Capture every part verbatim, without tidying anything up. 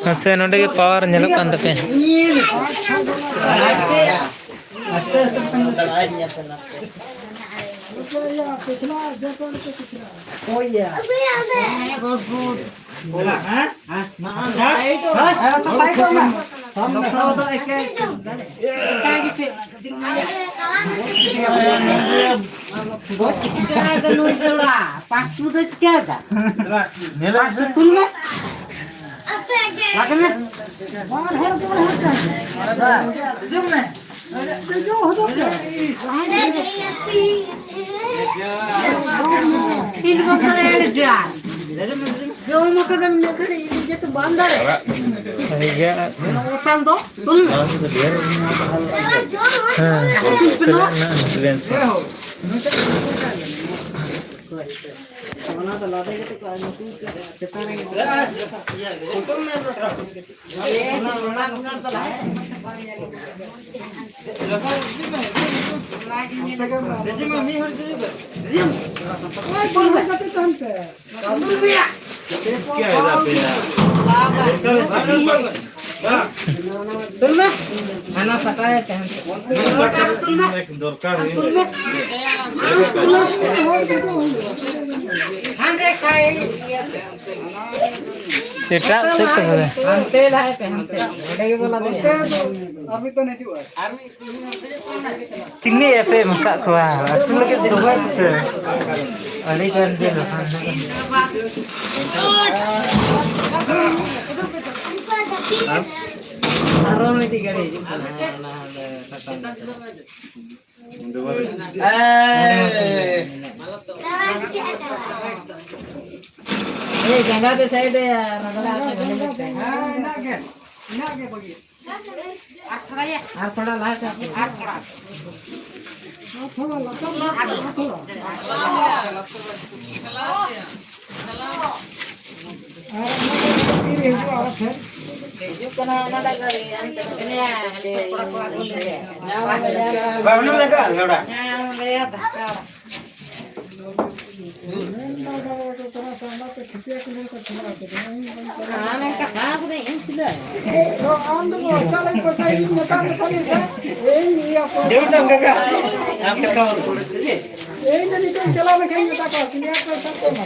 ᱢᱟᱥᱮ, ᱱᱚᱰᱮ ᱜᱮ ᱯᱟᱣᱟᱨ ᱧᱮᱞᱚᱜ ᱠᱟᱱ ᱛᱟᱯᱮᱭᱟ᱾ ᱯᱟᱸᱪᱴᱩ ᱫᱚ ᱪᱤᱠᱟᱹᱭᱮᱫᱟ? ᱯᱟᱸᱪᱴᱩ ᱠᱩᱞ ᱢᱮ᱾ ᱞᱟᱜᱮ ᱢᱮ᱾ ᱵᱟᱨ ᱦᱚᱲ ᱫᱚ ᱦᱚᱲ ᱪᱚᱝ᱾ ᱡᱚᱢ ᱢᱮ᱾ ᱡᱚᱢ ᱦᱚᱫᱚ ᱯᱮ᱾ ᱛᱤᱱ ᱵᱚᱪᱷᱚᱨ ᱮ ᱡᱟ᱾ ᱡᱚᱢ ᱠᱟᱫᱟᱢ ᱢᱤᱫ ᱜᱷᱟᱹᱲᱤᱡ, ᱡᱮᱛᱩ ᱵᱟᱢ ᱫᱟᱲᱮᱭᱟᱜᱼᱟ᱾ ᱥᱟᱹᱨᱤ ᱜᱮ᱾ ᱚᱱᱟ ᱚᱴᱟᱝ ᱫᱚ ᱛᱩᱞ ᱢᱮ᱾ ᱦᱮᱸ᱾ ᱦᱮᱸ᱾ ᱚᱱᱟ ᱫᱚ ᱞᱟᱫᱮ ᱠᱟᱛᱮ ᱠᱚ ᱟᱨ ᱱᱩᱠᱩ ᱪᱮᱛᱟᱱ ᱨᱮ ᱯᱚᱴᱚᱢ ᱢᱮ᱾ ᱫᱚᱨᱠᱟᱨ ᱦᱩᱭᱩᱜ ᱮᱴᱟᱜ ᱥᱮᱫ ᱛᱮ ᱵᱚᱞᱮ᱾ ᱦᱟᱱᱛᱮ ᱞᱟᱦᱟᱭ ᱯᱮ, ᱦᱟᱱᱛᱮ᱾ ᱚᱸᱰᱮ ᱜᱮ ᱵᱚᱞᱚ ᱫᱟᱲᱮᱭᱟᱜᱼᱟ᱾ ᱟᱨ ᱢᱤᱫᱴᱟᱝ ᱦᱤᱡᱩᱜᱼᱟ᱾ ᱛᱤᱱᱟᱹᱜ ᱮᱯᱮ ᱮᱢ ᱟᱠᱟᱫ ᱠᱚᱣᱟ? ᱟᱹᱛᱩ ᱞᱟᱹᱜᱤᱫ ᱫᱚ ᱵᱟᱝ ᱥᱮ? ᱟᱹᱰᱤ ᱜᱟᱱ ᱜᱮ ᱞᱟᱯᱷᱟᱝ ᱫᱚ᱾ ᱟᱨᱚ ᱢᱤᱫᱴᱤᱡ ᱜᱟᱹᱰᱤ ᱦᱤᱡᱩᱜ ᱠᱟᱱᱟ᱾ ᱚᱱᱟ ᱦᱟᱸᱰᱮ ᱴᱟᱴᱟ ᱢᱮᱥᱟ᱾ ᱮᱭ, ᱡᱟᱸᱜᱟ ᱫᱚ ᱥᱟᱭᱤᱰ ᱨᱮ ᱨᱟᱜᱽᱲᱟ ᱟᱨ ᱵᱷᱟᱹᱞᱤ ᱧᱚᱜ ᱛᱮ᱾ ᱦᱮᱸ, ᱤᱱᱟᱹᱜ ᱜᱮ, ᱤᱱᱟᱹᱜ ᱜᱮ ᱵᱷᱟᱹᱜᱤ᱾ ᱟᱨ ᱛᱷᱚᱲᱟ ᱞᱟᱦᱟ ᱥᱮᱫ᱾ ᱟᱨ ᱛᱷᱚᱲᱟ᱾ ᱟᱨ ᱛᱷᱚᱲᱟ ᱞᱟᱛᱟᱨ ᱧᱚᱜ ᱛᱮ, ᱟᱨ ᱛᱷᱚᱲᱟ᱾ ᱦᱤᱡᱩᱜ ᱠᱟᱱᱟ ᱚᱱᱟ ᱞᱟᱹᱜᱤᱫ ᱟᱢ ᱪᱟᱞᱟᱜ ᱠᱟᱱᱟ, ᱦᱟᱱᱛᱮ ᱠᱚᱲᱟ ᱠᱚ ᱟᱹᱜᱩ ᱞᱮᱫᱮᱭᱟ᱾ ᱵᱟᱵᱞᱩ ᱞᱟᱜᱟᱜᱼᱟ, ᱞᱚᱲᱟ᱾ ᱦᱮᱸ, ᱞᱟᱹᱭᱟ ᱫᱷᱟᱠᱟ ᱚᱲᱟᱜ᱾ ᱟᱢ ᱮᱢ ᱠᱟᱴᱟᱣ ᱠᱟᱫᱟ, ᱤᱧ ᱥᱤᱞᱟᱹᱭ᱾ ᱟᱢ ᱫᱚ ᱪᱟᱞᱟᱜ ᱯᱚᱭᱥᱟ ᱤᱧ ᱢᱮᱛᱟᱢ ᱠᱟᱱᱟ ᱥᱮ? ᱤᱧ ᱤᱭᱟᱹ ᱯᱚᱭᱥᱟ᱾ ᱡᱳᱨ ᱫᱟᱢ ᱠᱟᱠᱟ᱾ ᱟᱢ ᱠᱟᱴᱟᱣ᱾ ᱤᱧ ᱫᱚ ᱱᱤᱛᱚᱜ ᱪᱟᱞᱟᱣ ᱞᱮᱱᱠᱷᱟᱱ ᱤᱧ ᱢᱮᱛᱟ ᱠᱚᱣᱟ, ᱥᱤᱞᱟᱹᱭ ᱯᱚᱭᱥᱟ ᱠᱚ ᱮᱢᱟ᱾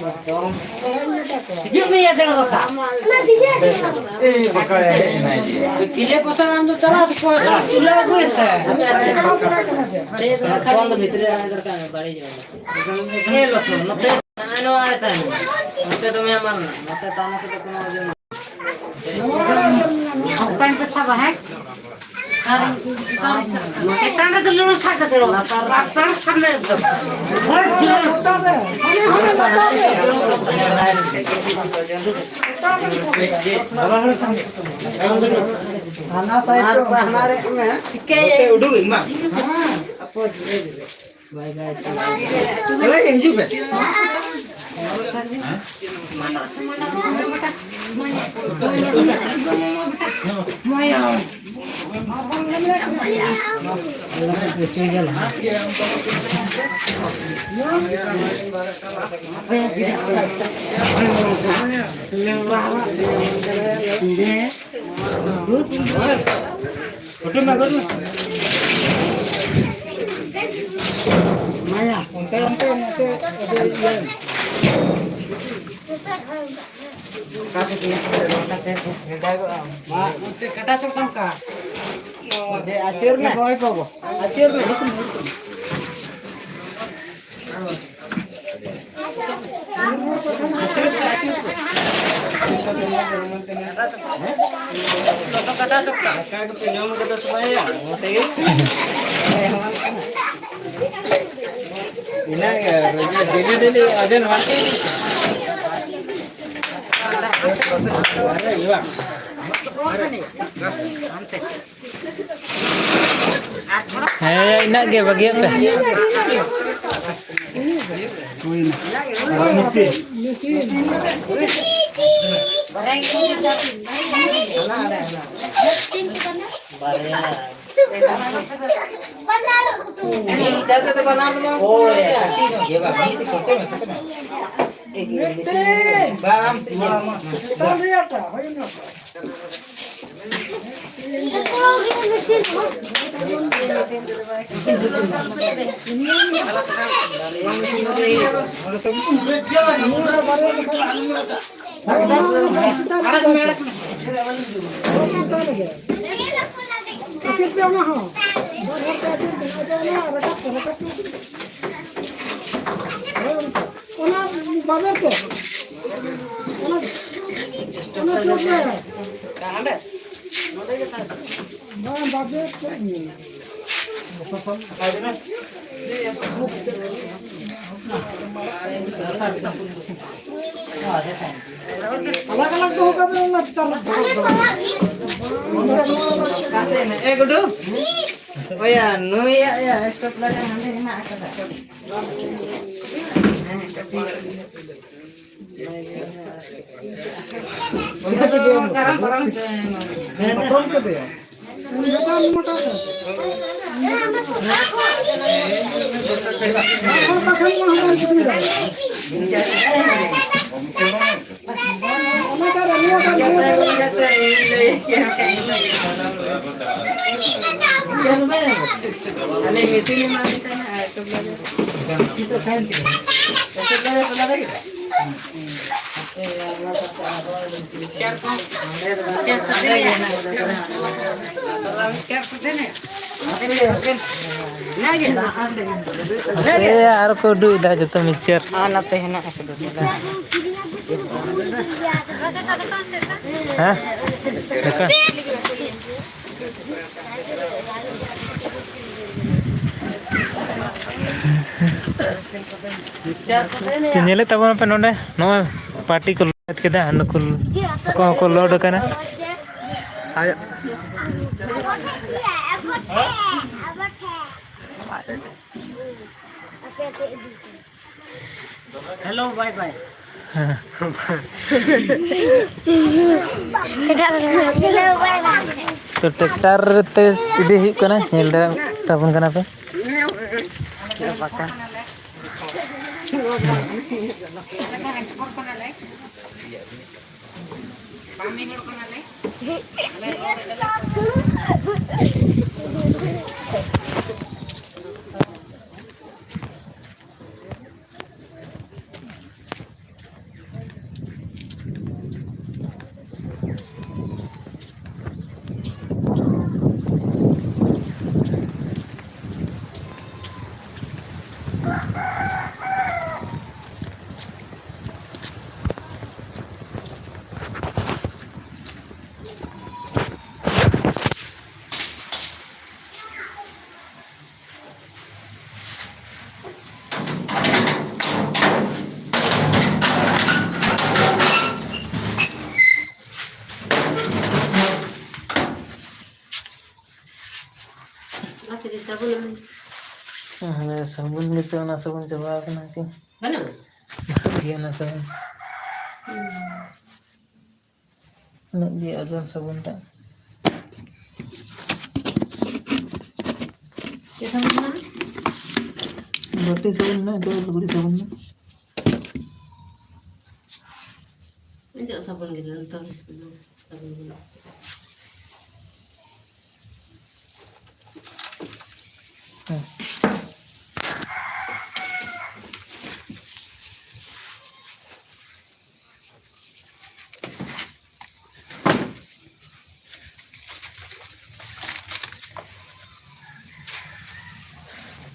ᱤᱧ ᱢᱮᱛᱟ ᱠᱚᱣᱟ᱾ ᱦᱤᱡᱩᱜ ᱢᱮ, ᱭᱟ ᱫᱟᱲᱟ ᱠᱟᱠᱟ᱾ ᱮᱭ, ᱵᱟᱠᱟ ᱦᱮᱡ ᱮᱱᱟᱭ ᱡᱮ᱾ ᱥᱤᱞᱟᱹᱭ ᱯᱚᱭᱥᱟ ᱟᱢ ᱫᱚ ᱪᱟᱞᱟᱜ ᱥᱮ ᱯᱚᱭᱥᱟ ᱛᱩᱞᱟᱹᱣ ᱟᱹᱜᱩᱭ ᱥᱮ? ᱯᱷᱳᱱ ᱫᱚ ᱵᱷᱤᱛᱨᱤ ᱨᱮ ᱫᱚᱨᱠᱟᱨ ᱵᱟᱹᱲᱤᱡ ᱧᱮᱞ ᱞᱚᱥᱚᱱ, ᱱᱚᱛᱮ ᱱᱚᱣᱟ ᱨᱮ ᱛᱟᱦᱮᱱ ᱢᱮ᱾ ᱱᱚᱛᱮ ᱫᱚ ᱢᱮ ᱟᱢᱟᱨ ᱢᱮ᱾ ᱱᱚᱛᱮ ᱛᱟᱦᱮᱱ ᱥᱮ ᱠᱳᱱᱳ ᱚᱡᱮ ᱵᱟᱹᱱᱩᱜ᱾ ᱚᱠᱟᱧ ᱯᱮ ᱥᱟᱵᱟ, ᱦᱮᱸ? ᱟᱨ ᱪᱮᱛᱟᱱ ᱨᱮ, ᱪᱮᱛᱟᱱ ᱨᱮᱫᱚ ᱞᱩᱲᱩ ᱥᱟᱵ ᱠᱟᱛᱮ ᱨᱚᱲ᱾ ᱞᱟᱛᱟᱨ ᱥᱟᱵ ᱢᱮ ᱮᱠᱫᱚᱢ᱾ ᱦᱳᱭ, ᱡᱳᱨ᱾ ᱦᱟᱱᱟ ᱥᱟᱭᱤᱰ ᱟᱨ ᱫᱚ ᱯᱟᱦᱱᱟ ᱨᱮ ᱢᱮ᱾ ᱪᱤᱠᱟᱹᱭᱟᱹᱧ? ᱩᱰᱩᱠ ᱤᱧ ᱢᱟ᱾ ᱦᱟᱯᱳᱭ, ᱫᱷᱤᱨᱮ ᱫᱷᱤᱨᱮ᱾ ᱦᱳᱭ, ᱦᱤᱡᱩᱜ ᱯᱮ᱾ ᱯᱷᱳᱴᱳ ᱢᱟ ᱠᱚᱨᱩ᱾ ᱢᱟᱭᱟ, ᱚᱱᱛᱮ, ᱚᱱᱛᱮ, ᱚᱱᱛᱮ, ᱚᱱᱛᱮ, ᱤᱭᱟᱹ᱾ ᱢᱟ, ᱚᱱᱛᱮ ᱠᱟᱴᱟ ᱪᱚᱠ ᱛᱟᱢ ᱠᱟ᱾ ᱡᱮ, ᱟᱹᱪᱩᱨ ᱢᱮ᱾ ᱟᱹᱪᱩᱨ ᱢᱮ᱾ ᱤᱱᱟᱹᱜᱮ, ᱰᱮᱞᱤ ᱰᱮᱞᱤ ᱳᱡᱚᱱ ᱵᱟᱹᱲᱛᱤ ᱤᱫᱤᱜ ᱠᱟᱱᱟ᱾ ᱦᱮᱸ, ᱤᱱᱟᱹᱜ ᱜᱮ ᱵᱟᱹᱜᱤᱭᱟᱜ ᱯᱮ᱾ ᱵᱟᱝ, ᱪᱮᱛᱟᱱ ᱨᱮᱭᱟᱜ ᱴᱟᱜ, ᱦᱳᱭ ᱚᱱᱟ᱾ ᱟᱹᱪᱩᱨ ᱯᱮ ᱚᱱᱟ ᱦᱚᱸ᱾ ᱵᱟᱨ ᱦᱚᱲ ᱯᱮ ᱟᱹᱪᱩᱨ ᱯᱮ᱾ ᱟᱫᱚ ᱚᱱᱟ ᱨᱟᱠᱟᱵ ᱯᱮ, ᱨᱟᱠᱟᱵ ᱯᱮ᱾ ᱦᱳᱭ, ᱚᱱᱠᱟ᱾ ᱚᱱᱟ ᱵᱟᱵᱮᱨ ᱛᱮ᱾ ᱚᱱᱟ, ᱚᱱᱟ ᱪᱚᱴ ᱨᱮ᱾ ᱵᱟᱝ, ᱵᱟᱵᱮᱨ ᱪᱮᱫ ᱤᱧ ᱢᱮᱱᱟ? ᱟᱞᱟᱜᱽ ᱟᱞᱟᱜᱽ ᱫᱚᱦᱚ ᱠᱟᱜ ᱢᱮ, ᱚᱱᱟ ᱪᱮᱛᱟᱱ ᱨᱮ᱾ ᱚᱠᱟ ᱥᱮᱫ ᱦᱮᱱᱟᱜ? ᱮ ᱜᱩᱰᱩ, ᱚᱭᱟ, ᱱᱩᱭᱟᱜ, ᱭᱟ, stop ᱞᱟᱜᱟ ᱦᱟᱸᱰᱮ ᱦᱮᱱᱟᱜ ᱟᱠᱟᱫᱟ᱾ ᱚᱱᱟ ᱫᱚ ᱠᱟᱨᱟᱢ, ᱠᱟᱨᱟᱢ ᱪᱚᱭ ᱢᱟ᱾ ᱦᱮᱸ, ᱯᱟᱨᱚᱢ ᱠᱮᱫᱮᱭᱟ᱾ ᱦᱟᱯᱮ, ᱟᱨ ᱠᱚ ᱩᱰᱩᱠ ᱮᱫᱟ ᱡᱚᱛᱚ ᱢᱤᱠᱥᱪᱟᱨ᱾ ᱟᱨ ᱱᱚᱛᱮ ᱦᱮᱱᱟᱜ ᱟᱠᱟᱫᱟ᱾ ᱦᱮᱸ? ᱫᱮᱠᱷᱟ᱾ ᱧᱮᱞᱮᱫ ᱛᱟᱵᱚᱱᱟᱯᱮ ᱱᱚᱰᱮ, ᱱᱚᱜᱼᱚᱭ ᱯᱟᱨᱴᱤ ᱠᱚ ᱞᱳᱰ ᱠᱮᱫᱟ, ᱱᱩᱠᱩ ᱟᱠᱚ ᱦᱚᱸᱠᱚ ᱞᱳᱰ ᱟᱠᱟᱱᱟ᱾ ᱦᱮᱞᱳ, ᱵᱟᱭ ᱵᱟᱭ᱾ ᱦᱮᱸ᱾ ᱛᱚ, ᱴᱨᱟᱠᱴᱟᱨ ᱛᱮ ᱤᱫᱤ ᱦᱩᱭᱩᱜ ᱠᱟᱱᱟ, ᱧᱮᱞ ᱫᱟᱲᱮᱭᱟᱜ ᱛᱟᱵᱚᱱ ᱠᱟᱱᱟ ᱯᱮ᱾ ᱵᱟᱝ ᱢᱤᱫ ᱦᱚᱲ ᱠᱟᱱᱟᱞᱮ᱾ ᱚᱱᱟ ᱛᱮᱜᱮ ᱥᱟᱵᱚᱱ ᱮᱢ᱾ ᱦᱮᱸ, ᱥᱟᱵᱚᱱ ᱜᱮᱛᱚ, ᱚᱱᱟ ᱥᱟᱵᱚᱱ ᱪᱟᱵᱟ ᱟᱠᱟᱱᱟ ᱠᱤ? ᱵᱟᱹᱱᱩᱜᱼᱟ? ᱵᱟᱹᱱᱩᱜ ᱜᱮᱭᱟ ᱚᱱᱟ ᱥᱟᱵᱚᱱ᱾ ᱦᱩᱸ᱾ ᱩᱱᱟᱹᱜ ᱜᱮ ᱳᱡᱚᱱ ᱥᱟᱵᱚᱱ ᱴᱟᱜ᱾ ᱪᱮᱫ ᱥᱟᱵᱚᱱ ᱢᱮᱱᱟᱜᱼᱟ? ᱵᱟᱹᱴᱤ ᱥᱟᱵᱚᱱ ᱢᱮᱱᱟᱜᱼᱟ, ᱱᱤᱛᱚᱜ ᱞᱩᱜᱽᱲᱤ ᱥᱟᱵᱚᱱ ᱢᱮᱱᱟᱜᱼᱟ᱾ ᱚᱡᱚᱜ ᱥᱟᱵᱚᱱ ᱜᱮ ᱱᱤᱛᱚᱜ ᱥᱟᱵᱚᱱ ᱢᱮᱱᱟᱜᱼᱟ᱾ ᱦᱮᱸ᱾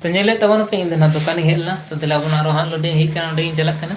ᱛᱚ, ᱧᱮᱞᱮᱫ ᱛᱟᱵᱚᱱᱟᱯᱮ, ᱤᱧ ᱫᱚ ᱱᱟᱦᱟᱜ ᱫᱚᱠᱟᱱᱤᱧ ᱦᱮᱡ ᱞᱮᱱᱟ᱾ ᱛᱚ, ᱫᱮᱞᱟ ᱵᱚᱱ ᱟᱨᱚ ᱦᱟᱸᱜ loading ᱦᱩᱭᱩᱜ ᱠᱟᱱᱟ, ᱚᱸᱰᱮ ᱜᱤᱧ ᱪᱟᱞᱟᱜ ᱠᱟᱱᱟ᱾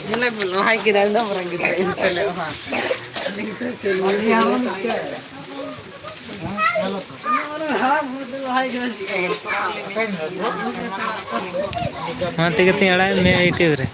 ᱧᱮᱞᱮ ᱢᱮ, ᱞᱟᱦᱟᱭ ᱠᱮᱫᱟ, ᱩᱱᱟᱹᱜ ᱢᱟᱨᱟᱝ ᱜᱤᱫᱽᱨᱟᱹ ᱮᱱᱛᱮ ᱞᱮ ᱚᱦᱟ᱾ ᱚᱱᱟ ᱛᱮᱜᱮ ᱛᱤᱧ ᱟᱲᱟᱜ ᱢᱮ YouTube ᱨᱮ᱾